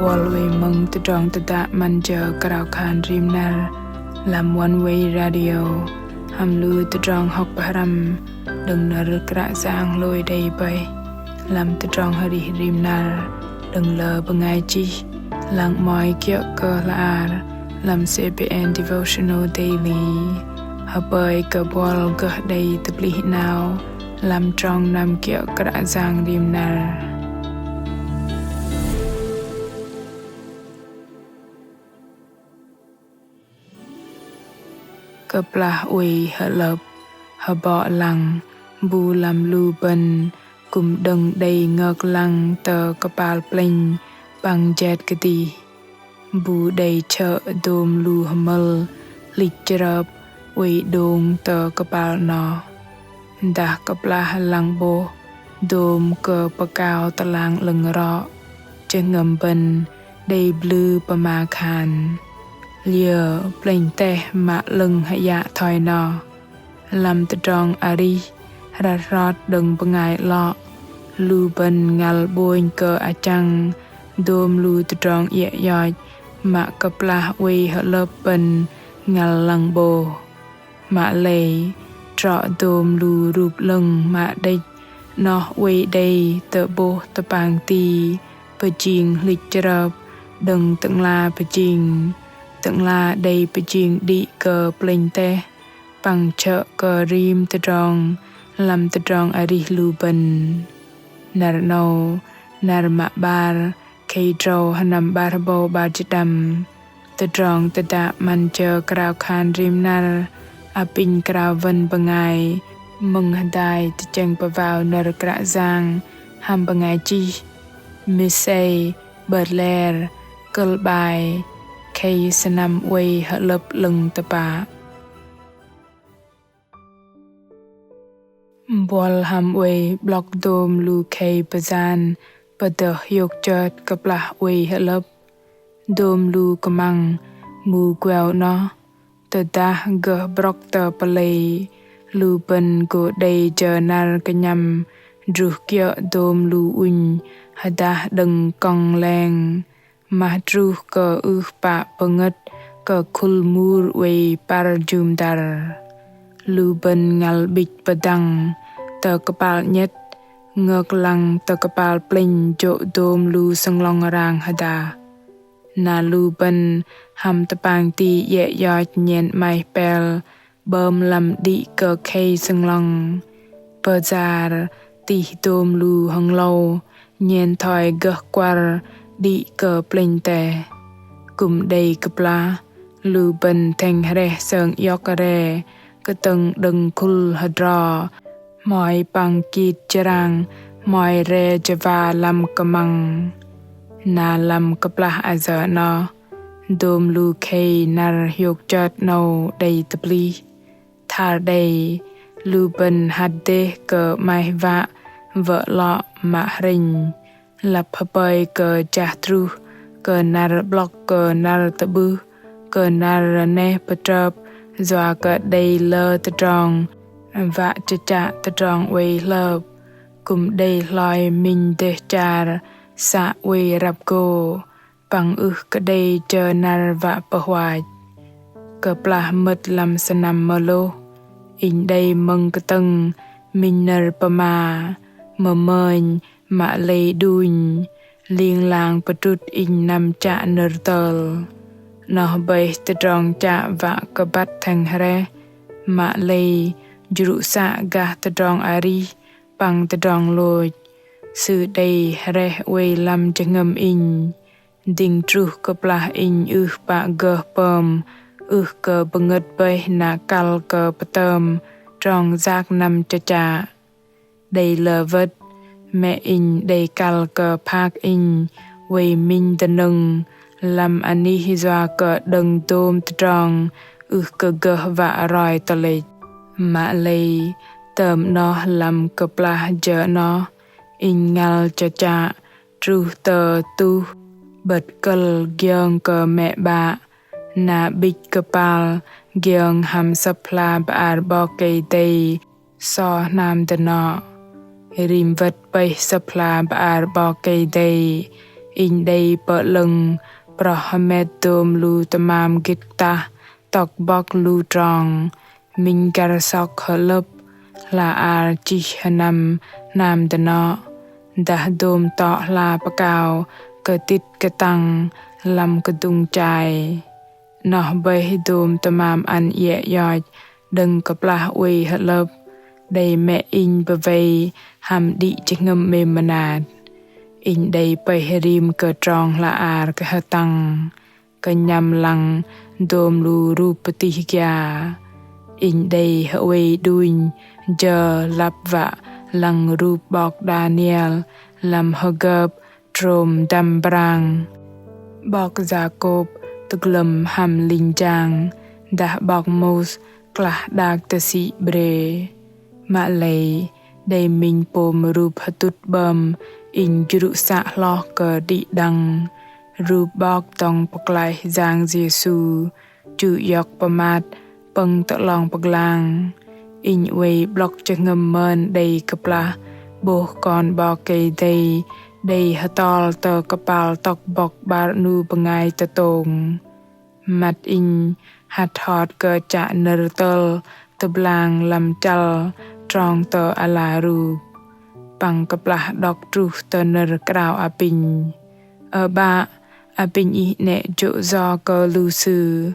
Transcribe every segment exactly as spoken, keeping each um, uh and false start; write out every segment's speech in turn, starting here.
Buăl oei mơ̆ng tơdrong tơdă 'măn jơ krao khan rim năr lăm One Way Radio hăm lu tơdrong hŏk pơhrăm đơ̆ng nơ̆r Kră Yang hlôi đei bơih lăm tơdrong arih rim năr đơ̆ng lơ bơngai chih, lăng 'mơ̆i kiơ̆ kơ hla ar lăm C B N Devotional Daily. Hơpơi kơ buăl gơh đei tơplih 'nao lăm trong năm kiơ̆ Kră Yang rim năr. Kơplah oei hơ'lơ̆p, hơbŏ lăng, bu lăm lu bơ̆n kư̆m đơ̆ng đei ngơk lăng tơ kơpal plĕnh păng jet kơdih. Bu đei chơ̆ dôm lu hơmơ̆l hlĭch chrơp oei đông tơ kơpal 'noh. Dah kơplah lăng 'bôh dôm kơ pơkao tơlang 'lơ̆ng rŏ, jơhngơ̆m bơ̆n đei blư pơma khan: Liơ plĕnh teh mă 'lơ̆ng hơyă thoi noh? Lăm tơdrong arih hrăt hrot đơ̆ng bơngai 'lŏ, lu bơ̆n ngăl 'bônh kơ achăng dôm lu tơdrong iĕ ioch mă kơplah oei hơ'lơ̆p bơ̆n ngăl lăng 'bôh. Mă lei, trŏ dôm lu rup 'lơ̆ng mă đĕch 'noh oei đei tơ'bôh tơpang ti pơjing hlĭch chrơp đơ̆ng Tơ'ngla pơjing. Tơ'ngla đei pơjing đĭ kơ plĕnh teh păng chơ̆ kơ rim tơdrong lăm tơdrong arih lu bơ̆n. Năr 'nâu, năr mă 'bar, khei drâu sơnăm 'bar hơbâu 'bar jĭt đăm. Tơdrong tơdă 'măn jơ krao khan rim năr apinh krao wơ̆n bơngai mơ̆ng hơdai tơchĕng pơwao nơ̆r Kră Yang hăm bơngai chih Macy Butler, kơ̆l 'bai: Khei sơnăm oei hơ'lơ̆p 'lơ̆ng tơpă. Buăl hăm oei 'blŏk dôm lu khei pơjan pơdơh hiôk chơt kơplah oei hơ'lơ̆p. Dôm lu kơmăng mu gueo 'noh, tơdah gơh brŏk tơ pơlei, lu bơ̆n gô đei jơ năr kơnhăm druh kiơ̆ dôm lu ŭnh hơdah đơ̆ng kŏng leng, mah truh kơ ưh pă pơngơ̆t kơ khul mur oei păr jŭm dăr. Lu bơ̆n ngăl 'bĭch pơdăng tơ kơpal 'nhĕt, ngơk lăng tơ kơpal plĕnh jô̆ dôm lu sơnglŏng rang hơdah. Na lu bơ̆n hăm tơpang ti iĕ ioch nhen 'maih pel 'bơm lăm đĭ kơ khei sơnglŏng. Pơjar tih dôm lu hơnglâu nhen thoi gơh kuăr đĭ kơ plĕnh teh. Kư̆m đei kơplah lu bơ̆n thĕng hrĕh sơng iŏk re kơtơ̆ng đơ̆ng khul hơdro, hmoi păng kit jrang hmoi re jơwa lăm kơmăng. Na lăm kơplah ayơ 'noh, dôm lu khei năr hiôk chơt 'nâu đei tơplih. Thar đei, lu bơ̆n hăt dêh kơ 'maih wă wơ̆ 'lŏ mă hrĕnh. Lăp hơpơi kơ chah truh kơ năr 'blŏk kơ năr tơ'bưh, kơ năr rơneh pơtrơp yua kơ đei lơ tơdrong wă chơchă tơdrong oei hlơp. Kư̆m đei hloi minh dêh char să oei răp gô, păng ưh kơ đei jơ năr wă pơhuach. Kơplah mơ̆t lăm sơnăm mơlôh, inh đei mơ̆ng kơtơ̆ng minh nơ̆r pơma, mơmơnh, mă lei đunh, ling lang pơdrŭt inh năm chă nơ̆r tơl. 'Noh bơih tơdrong chă wă kơ băt thĕng hrĕh, mă lei jrŭ să gah tơdrong arih păng tơdrong lôch. Sư đei hrĕh oei lăm jơhngơ̆m inh. Dĭng truh kơplah inh ưh pă gơh pơm ưh kơ bơngơ̆t bơih na kăl kơ pơtơm trong yak năm chơchă. Đei lơ wơ̆t, mĕ inh đei kăl kơ phak inh oei minh dơnơ̆ng lăm anih yua kơ đơ̆ng dôm tơdrong ưh kơ gơh wă roi tơlĕch. Mă lei tơm 'noh lăm kơplah jơ 'noh, inh ngăl chơchă truh tơ tuh 'bơ̆t kơ̆l giơng kơ mĕ 'bă, na 'bĭch kơpal giơng hăm Sơ̆p hla bơar 'Bok Kei-Dei sơ̆ hnam dơnŏ. Rim wơ̆t pơih Sơ̆p hla bơar 'Bok Kei-Dei, Inh đei pơ'lơ̆ng proh hơmet dôm lu tơmam gĭt tah tŏk bŏk lu trong, minh găr sŏk hơ'lơ̆p, hla ar chih hơnăm hnam dơnŏ, dah dôm tŏ hla pơkao kơtĭt kơtăng lăm kơdŭng chai. Noh bơih dôm tơmam ăn iĕ ioch đơ̆ng kơplah oei hơ'lơ̆p, đei mĕ inh bơwei hăm đĭ jơhngơ̆m 'mêm mơnat. Inh đei pơih rim kơ trong hla ar kơ hơtăng, kơnhăm lăng dôm lu rup pơtih gia. Inh đei hơ'uei đunh jơ lăp wă lăng rup 'bok Đaniel lăm hơgơp trôm dăm brang, 'bok Yakôp tơglơ̆m hăm linh jang, dah 'bok Môis klah đak tơsĭ bre. Mă lei đei minh pôm rup hơtŭt 'bơm inh jrŭ să hloh kơ đĭ đăng, rup 'Bok dŏng pơklaih Yang Yêsu chu iŏk pơmat pơ̆ng tơ 'long pơglang. Inh oei 'blŏk jơhngơ̆m mơn đei kơplah 'bôh Kon 'Bok Kei-Dei đei hơtol tơ kơpal tŏk bŏk 'bar 'nu bơngai tơtông. Măt inh hăt hot kơ chă nơ̆r tơl tơblang lăm chăl trong tơ ala rup. Păng kơplah đŏk truh tơ nơ̆r krao apinh: Ơ 'Bă, apinh ih 'nĕ jô̆ yo kơ lu sư,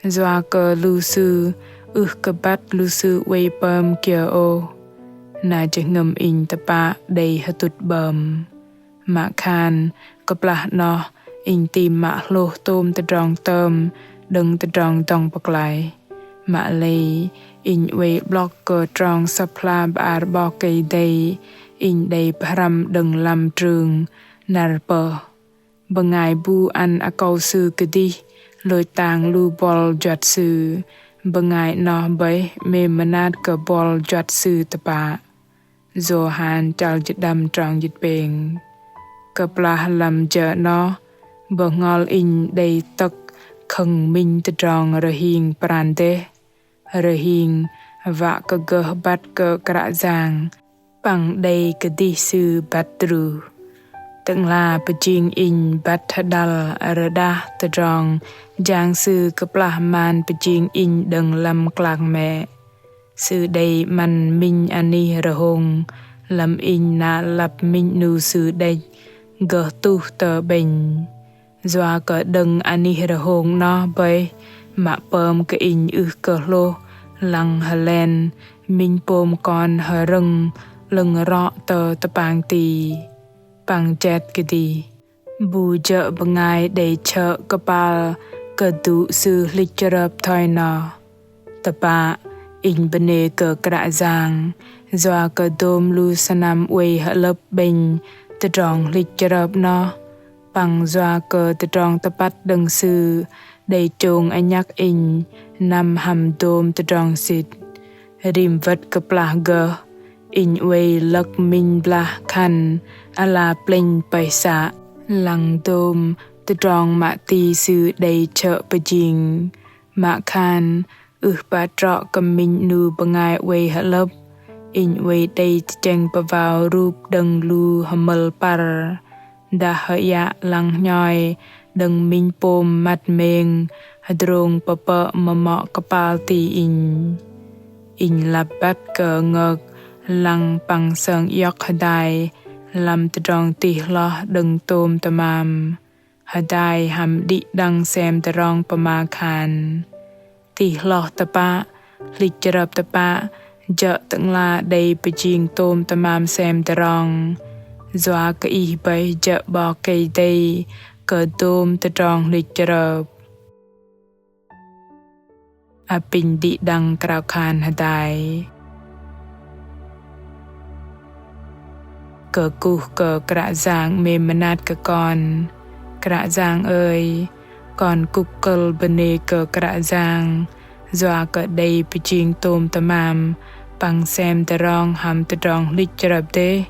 yua kơ lu sư ưh kơ băt lu sư oei pơm kiơ ôh. Na jơhngơ̆m inh tơpă đei hơtŭt 'bơm. Mă khan kơplah 'noh inh tam mă hlôh tôm tơdrong tơm đơ̆ng tơdrong dŏng pơklaih. Mă lei inh oei 'blŏk kơ trong Sơ̆p hla bơar 'Bok Kei-Dei inh đei pơhrăm đơ̆ng lăm trưng năr pơh: Bơngai bu ăn akâu sư kơdih lôch tang lu buăl juăt sư, bơngai 'noh bơih 'mêm mơnat kơ buăl juăt sư tơpă. Yôhan chăl jĭt đăm trong jĭt pêng. Kơplah lăm jơ 'noh, bơhngol inh đei tơ̆k khơ̆ng minh tơdrong rơhing pran dêh, rơhing wă kơ gơh băt kơ Kră Yang păng đei kơdih Sư băt druh. Tơ'ngla pơjing inh băt hơđăl rơđah tơdrong Yang Sư kơplah man pơjing inh đơ̆ng lăm klak mĕ. Sư đei 'măn minh anih rơhông lăm inh na lăp minh 'nu Sư đĕch gơh tuh tơ 'bĕnh. Yua kơ đơ̆ng anih rơhông 'noh bơih mă pơm kơ inh ưh kơ hlôh lăng hơlen minh pôm kon hơrơ̆ng 'lơ̆ng rŏ tơ tơpang ti. Păng jet kơdih. Bu jơ̆ bơngai đei chơ̆ kơpal kơdŭ sư hlĭch chrơp thoi noh. Tơpă, inh bơnê kơ Kră Yang, yua kơ dôm lu sơnăm oei hơ'lơ̆p 'bĕnh tơdrong hlĭch chrơp 'noh, păng yua kơ tơdrong tơpăt đơ̆ng Sư đei chông anhăk inh năm hăm dôm tơdrong sĭt. Rim wơ̆t kơplah gơh, inh oei lơ̆k minh blah khăn ala plĕnh pơih să lăng dôm tơdrong mă ti Sư đei chơ̆ pơjing. Mă khan ưh pă trŏ kơ minh 'nu bơngai oei hơ'lơ̆p, inh oei đei tơchĕng pơwao rup đơ̆ng lu hơmơ̆l păr, dah hơyă lăng hnhoi đơ̆ng minh pôm măt meng hơdrông pơpơ̆ mơmŏ kơpal ti inh. Inh lăp băt kơ ngơk lăng păng sơng iŏk hơdai lăm tơdrong tih hloh đơ̆ng tôm tơmam. Hơdai hăm đĭ đăng sem tơdrong pơma khan: Tih hloh tơpă, hlĭch chrơp tơpă, jơ̆ Tơ'ngla đei pơjing tôm tơmam sem tơdrong. Yua kơ Ih bơih jơ̆ 'Bok Kei-Dei kơ dôm tơdrong hlĭch chrơp. Apinh đĭ đăng krao khan hơdai. Kơkuh kơ Kră Yang 'mêm mơnat kơ kon. Kră Yang ơi, kon kŭk kơ̆l bơnê kơ Kră Yang, yua kơ đei pơjing tôm tơmam păng sem tơdrong hăm tơdrong hlĭch chrơp dêh.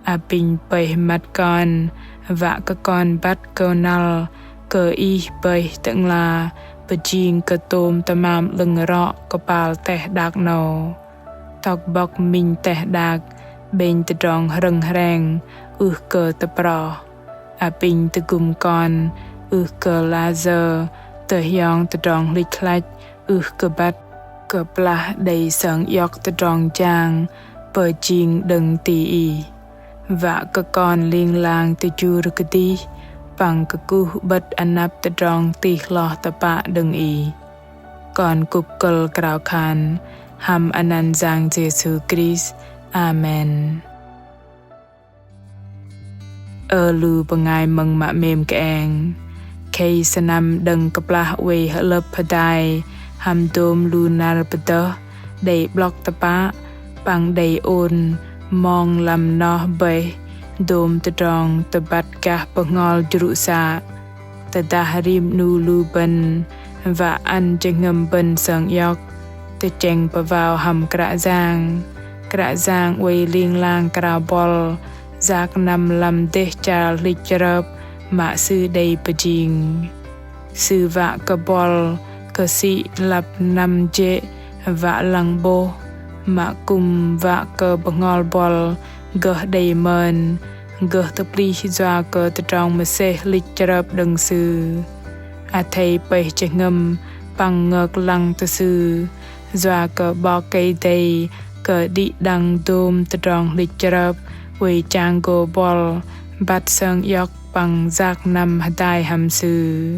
Apinh pơih măt kon, wă kơ kon băt kơnăl kơ Ih bơih Tơ'ngla pơjing kơ tôm tơmam 'lơ̆ng rŏ kơpal teh đak 'nâu. Tŏk bŏk minh teh đak 'bĕnh tơdrong hrơ̆ng hreng ưh kơ tơproh. Apinh tơgŭm kon ưh kơ lơ sơ̆ tơhiong tơdrong hlĭch hlăch ưh kơ băt kơplah đei sơng iŏk tơdrong jang pơjing đơ̆ng ti Ih. Wă kơ kon ling lang tơjur kơdih păng kơkuh 'bơ̆t anăp tơdrong tih hloh tơpă đơ̆ng Ih. Kon kŭp kơ̆l krao khan hăm anăn Yang Yêsu Krist. Amen. Ơ lu bơngai mơ̆ng mă 'mêm kơeng. Khei sơnăm đơ̆ng kơplah oei hơ'lơ̆p hơdai hăm dôm lu năr pơdơh đei 'blŏk tơpă păng đei ôn mong lăm noh bơih dôm tơdrong tơbăt gah bơhngol jrŭ să. Tơdah rim 'nu lu bơ̆n wă ăn jơhngơ̆m bơ̆n sơng iŏk, tơchĕng pơwao hăm Kră Yang. Kră Yang oei ling lang krao bol yak năm lăm dêh char hlĭch chrơp mă Sư đei pơjing. Sư wă kơ bol kơsĭ lăp năm jê̆ wă lăng 'bôh, mă kư̆m wă kơ bơhngol bol gơh đei mơn, gơh tơplih yua kơ tơdrong mơsêh hlĭch chrơp đơ̆ng Sư. Athei pơih jơhngơ̆m păng ngơk lăng tơ Sư, yua kơ 'Bok Kei-Dei kơ đĭ đăng dôm tơdrong hlĭch chrơp oei chang gô bol băt sơng iŏk păng yak năm hơdai hăm Sư.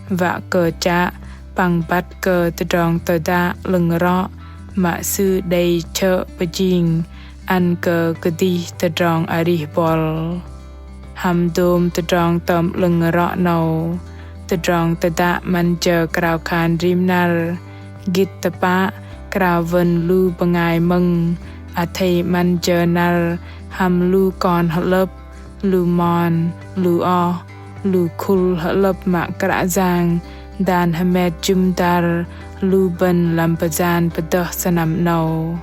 Wă kơ chă păng băt kơ tơdrong tơdă 'lơ̆ng rŏ mă Sư đei chơ̆ pơjing ăn kơ kơdih tơdrong arih bol. Hăm dôm tơdrong tơm 'lơ̆ng rŏ 'nâu, tơdrong tơdă 'măn jơ krao khan rim năr, gĭt tơpă krao wơn lu bơngai mơ̆ng, athei 'măn jơ năr hăm lu kon hơ'lơ̆p, lu mon, lu oh, lu khul hơ'lơ̆p mă Kră Yang dan hơmet jŭm dăr lu bơ̆n lăm pơyan pơdơh sơnăm 'nâu.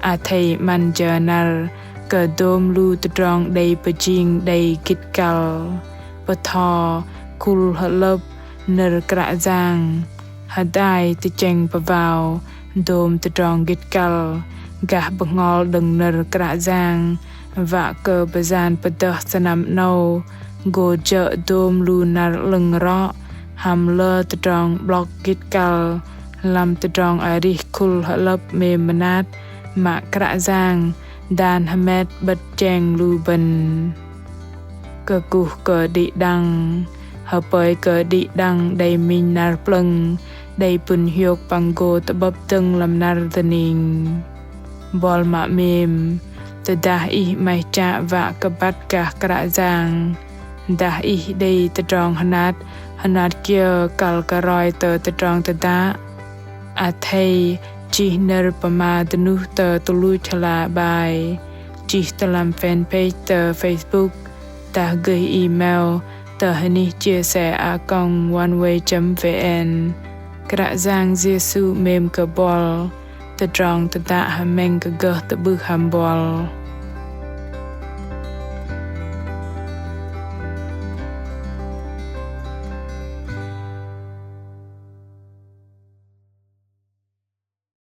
Athei 'măn jơ năr kơ dôm lu tơdrong đei pơjing đei gĭt kăl, pơtho, khul hơ'lơ̆p nơ̆r Kră Yang. Hơdai tơchĕng pơwao dôm tơdrong gĭt kăl gah bơhngol đơ̆ng nơ̆r Kră Yang, wă kơ pơyan pơdơh sơnăm 'nâu gô jơ̆ dôm lu năr 'lơ̆ng rŏ hăm lơ tơdrong 'blŏk gĭt kăl lăm tơdrong arih khul hơ'lơ̆p 'mêm mơnat mă Kră Yang dan hơmet 'bơ̆t jeng lu bơ̆n. Kơkuh kơ đĭ đăng, hơpơi kơ đĭ đăng đei minh năr plơ̆ng, đei pŭn hiôk păng gô tơ'bơ̆p dơ̆ng lăm năr dơning. Bol mă 'mêm, tơdah ih 'maih chă wă kơ băt gah Kră Yang, dah ih đei tơdrong hơnat, hơnat kiơ kăl kơ roi tơ tơdrong tơdă, athei chih nơ̆r pơma dơnuh tơ tơluch hla bơar, chih tơ lăm fanpage tơ Facebook, dah gơih email tơ hơnih chia sẻ a còng oneway chấm vn. Kră Yang Yêsu 'mêm kơ bol, tơdrong tơdă hơmĕng kơ gơh tơ'bưh hăm bol.